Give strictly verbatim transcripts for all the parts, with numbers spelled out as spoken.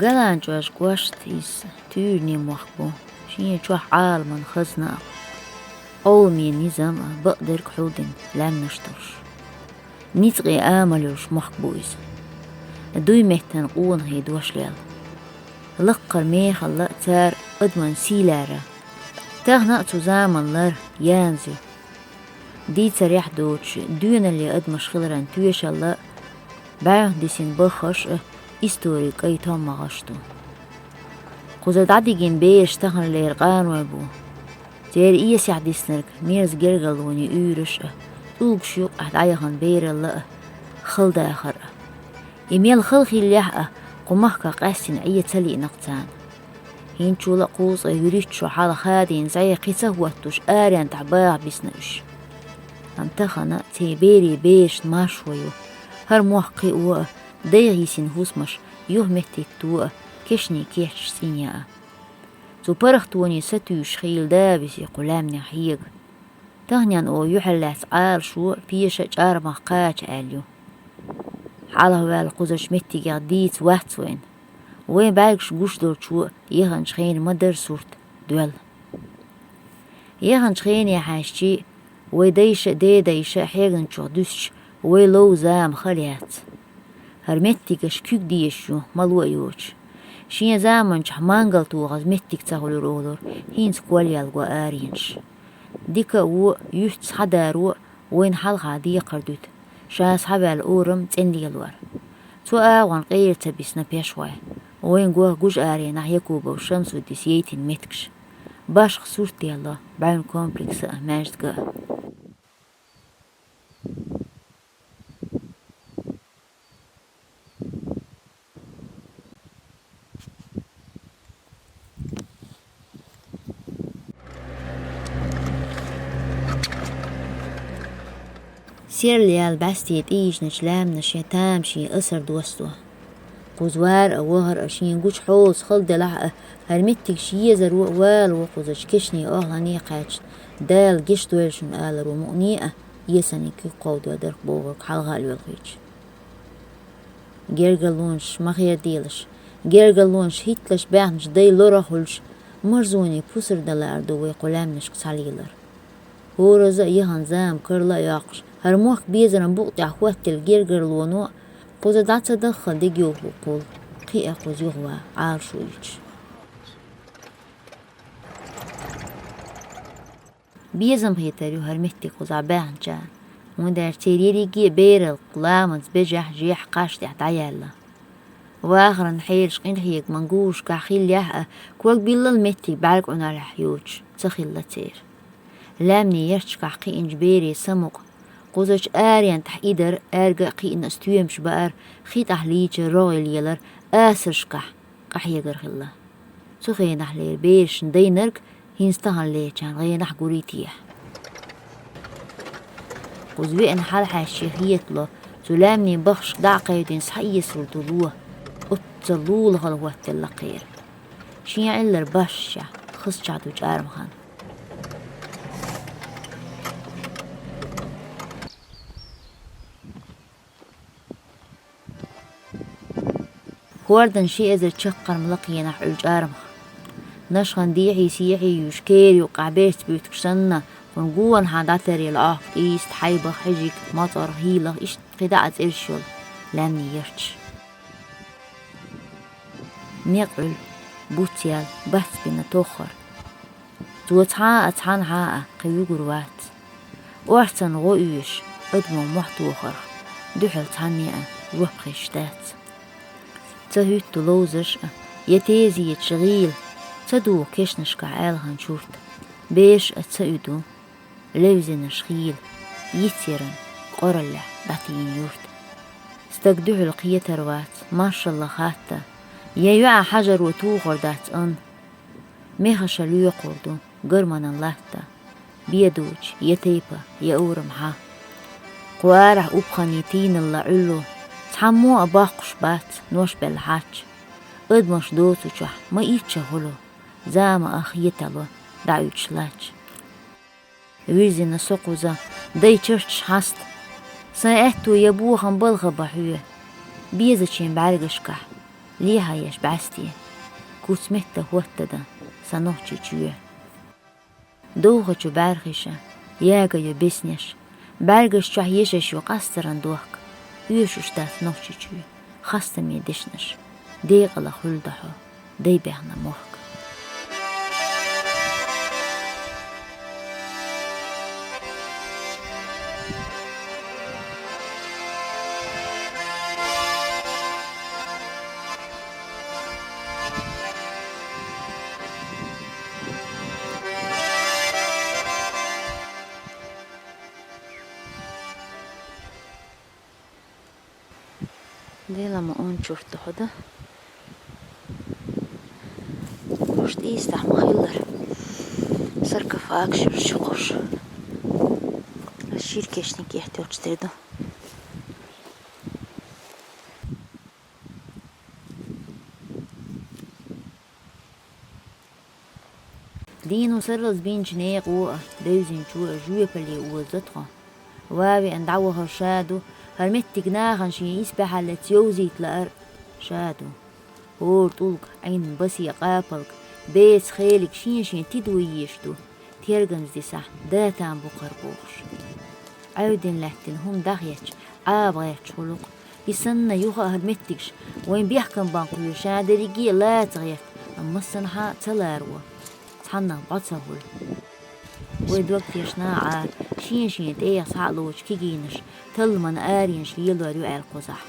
Галанчожа кӀошт иза туьйранийн мохк бу, шен чохь Ӏаламан хазна а, Ӏоламе низам а бакъдерг хьулдина лаьмнаш долуш. Ницкъийн амал йолуш мохк бу иза. Дуй меттан къонахий дош лелла. Лаккхара мехалла а цара адаман сий лаьрра. Тахана а цу заманан лар янза ю. Дийцарехь доцуш, доьналле адамаш хиларан тоьшалла а, бӀаьвнах дисина баххаш а, историн кӀайн томмагӀаш ду. Кхуза дӀадигина бераш таханлера къаной бу. Церан эсехь диснарг мерза гергарлонийн уьйраш а, тӀулгаш юкъахь дӀаяхана бералла а, халдахар а. И мел хала хиллехь а, кху махках къаьстина Ӏен ца лиънакх царна. ХӀинцачул а кхузткъе вуьрхӀитта шо хьалха хадийна зӀе кхин ца хӀоттош аренна тӀехь баха бисна уьш. Амма тахана церан берийн берашна маршо ю, хӀара мохк кхио а, дайгӀа йисина хӀусамаш юха меттахӀитто а, кешнийн кечаш цӀинъян а. Цу паргӀатонийн сатуьйсуш хийла да а виси кху лаьмнех хьега. Таханен оха юьхьарлаьцна Ӏалашо а, пеша а чӀармах кхача аьлла ю. Хьалхаваьлла кхузачу меттигех дийца вац вайна. Вайн бӀаьргаш гуш долчо яханчу хенан ма-дарра сурт доьлла. Яханчу хене хьаьжча, вайн дайша а, дедайша а хьегначух дуьстича, вай лов зама хала яц. ХӀара меттигаш куьг дезаш ю, мало а йоцуш. Шен заманчохь мангал тохаза меттиг ца хуьлура олура, хӀинца кхоллаелла го аренаш. Дика а вон, юьртаца схьадаро а вайна хьалха декхар дуьту, ша схьаваьлла орам цӀена лелор. Цу агӀонна къера ца бисна пешхой. Вайн го гуш аренахь Якубов Шамсуддис яйтина меттигаш. Башха сурт делла бӀаьвнийн комплекса а, маьждига а. Серла яьлла бӀаьсте тӀеийжиначу лаьмнашна тамашийна асар доссадо. Кхуза вар а, вахар а шена гучу хьолаца хала делахь а, хӀара меттигаш езаро а валаво кхузачу кешнийн охӀлане кхаьчна, Дала гечдойла шуна аларо мукъане а, эсанийн куьг кховдор дарх бохург хьалха а лоьлхуьйтуш. Гергарлонаш ма херделаш, гергарлонаш хӀитталаш баьхначу дай лорах хуьлуш, марзоне пусар дан лаар ду вай кху лаьмнашка схьалелар. ХӀораза а яхана зама карла а йоккхуш, хӀара мохк безаран букъ тӀехь хӀоттийла гергарлоно а, кхуза дӀа ца даххал дегайовхо кхул, кхин а кхуза юхаван Ӏалашо йиташ. Безам хетар ю хӀара меттиг кхузахь баьхначарна, хӀунда аьлча церан ерриге а бералла ламанца бежехь, жехь кхаж тӀехь дӀаяьлла. Вахаран хьелаш къинхьегаман гурашкахь хиллехь а, ког биллал меттиг бӀаьрг Ӏуналлехь йоцуш ца хилла церан. Лаьмнийн ярташкахь кхиъначу берийн самукъа, кхузачу арентахь идар, аьрга а кхиъна а стоьмаш баар, хи тӀехь лийчар, рогӀий лелар, асаршкахь къахьегар хилла. Цу хенахьлера берашна дайнарг хӀинца таханлерачарна гӀенахь гур ю техьа. Кхуза веана хьалахьаьжча хетало, цу лаьмнийн баххашка дӀа а кхевдина схьаэцалур ду ло, оццул лулахала хӀоттаелла кхеран. Шен Ӏиллар башшехь, хазачохь ду чӀармхан. ХӀордан ши эзар чаккхарма лакхенахь Ӏуьллу чӀармах. Нашхан дехьий-сехьий юьйш кера юккъехь берц буьйцуш санна, кхунна гонахьа дӀатаръелла Ӏохка, КӀийста, Хьайбах, Хьижиг, МоцӀарх, ХӀийлах, иштта кхидӀа а цӀераш йолу лаьмнийн ярташ. Некъ Ӏуьллу, буц яьлла, бац бина тоххар. Цо цхьа а, цхьанхьа а кхин вуьгур вац. Орцанна гӀо оьшуш, адамо мохь тохарх, дуьхьал цхьанне а жоп хезаш дац. Ца хӀуьтту ловзарш а, я тезеташ гӀийла, ца духу кешнашкахь аьлхан чурт. Бераш а ца уьду, левзинарш хийла, йицъяран къораллехь дӀатийна юрт. Стаг дуьхьал кхетар вац, маршалла хатта, я йоьӀан хьажаро тухур дац ан. Мехаша лоькхур ду гарманан латта, бедочу я тайпа, я урам хьа. Кху арахь упханийн тийналла Ӏуьллу, цхьаммо а боккхуш бац, нош белла хьач. Адамаш доцучохь ма ичча хуьлу, зама а хетало дӀауьдуш лач. Вирзина со кхуза, дай чарташ хьаста. Сайн аьтту я бохам балха бан хьоь, безачийн бӀаьргашкахь. Лехьа еш бӀаьсте, куц метта хӀоттадан са нохчи чоь. Довхачу бӀаьрхиша, ягайо беснеш, бӀаьргаш чохь ешаш ю къастаран дохк, оьшуш дац нохчи чоь, хастаме дешнаш, декъала хуьлда хьо, дай баьхна мохк. Дела ма он чурт хӀода. Муш тӀийстахь ма хиллара. Саркофагаш юрчу кхуш. Ас ширкешник кехтелчу тера ду. Дийно сарралц бинчу некъо а, бевзинчо а жоьпалле оза тхо. Ва веана дӀавахар ша ду, хӀара меттиг нахана шен исбаьхьаллица йовзийта лаар ша ду. ХӀора тӀулг, Ӏин, басе къапалг, беца хелиг шен-шен тидо йийш ду, тергамза дисахь, датан бу кхара бохуш. Ӏевдина лаьттина хӀума дӀахецча, Ӏаба гӀерташ хуьлу-кх. И санна юха а хӀара меттигаш вайн бехкам бан кхоьшу, ша дерриге а лаца гӀерта, амма массанхьа а ца ларо, цхьаннах бӀо ца хуьлу. Вай дог тешна а Ӏа, шен-шен тӀегӀа схьа а лоцу кегийнаш талламан аренаш лелор ю аьлла кхузахь.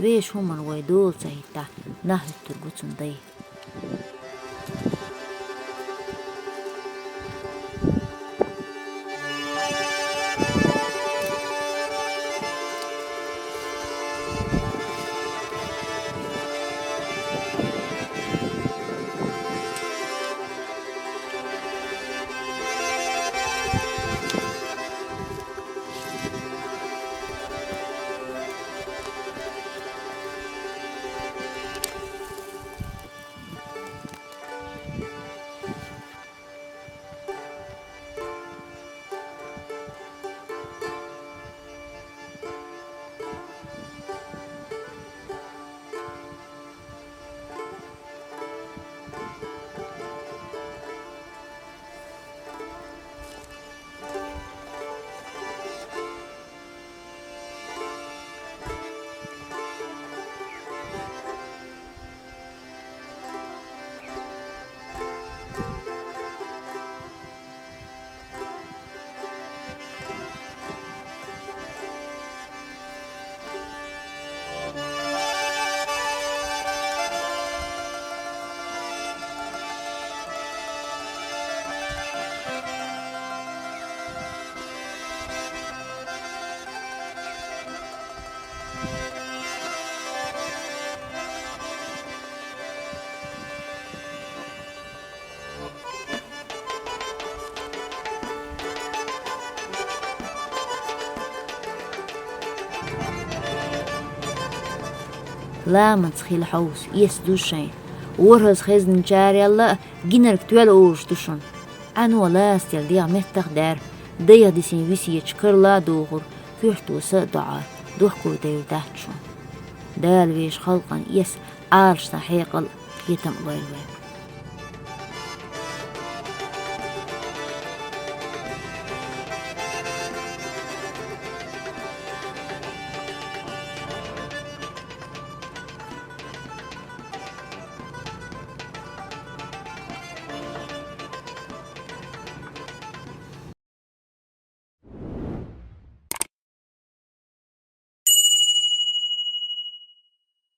Вешан хӀуманна вай дола ца хӀиттахь, нах хӀуьттур бу цунна дай. Ламанца хила хьовса, эс ду шайн. ВорхӀазза хезначарел а гинарг тоьлла олуш ду шуна. Ӏано лаца делла дегӀ меттах а даьрра, дайх дисина весеташ карла а дохура, коьрто са а доӀа, дохко девр дац шуна. Дала вешан халкъана эс Ӏалашдан хьекъал а, кхетам а лойла вайн.